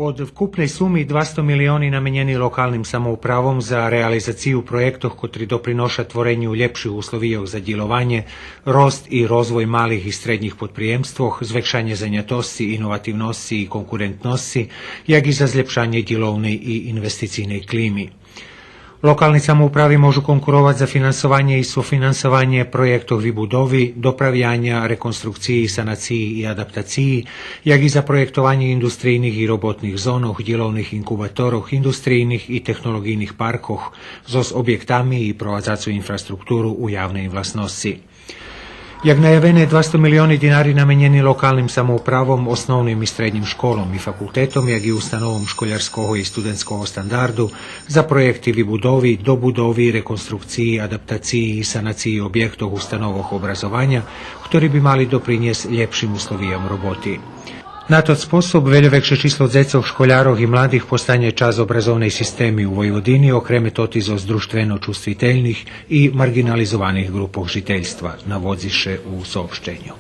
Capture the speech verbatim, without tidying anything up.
Од вкупней суми двасто милиони наменєни локалним самоуправом за реализацию проєктох котри доприноша твореню лєпших условийох за дїлованє, рост и розвой малих и среднїх подприємствох, звекшанє занятосци, иновативносци и конкурентносци, як и за злєпшанє дїловней и инвестицийней клими. Локални самоуправи можу конкуровац за финансованє и софинансованє проєктох вибудови, доправяня, реконструкциї, санациї и адаптациї, як и за проєктованє индустрийних и роботних зонох, дїловних инкубаторох, индустрийних и технолоґийних паркох зоз обєктами и провадзацу инфраструктуру у явней власносци. Як наявене, двасто милиони динари наменєни локалним самоуправом, основним и среднїм школом и факултетом, як и установом школярского и студентского стандарду за проєкти вибудови, добудови, реконструкциї, адаптациї и санациї обєктох установох образованя, хтори би мали допринєсц лєпшим условийом роботи. На тот способ вельо векше число дзецох, школярох и младих постанє часц образовней системи у Войводини, окреме тоти зоз дружтвено чувствителних и марґинализованих ґрупох жительства, наводзи ше у сообщеню.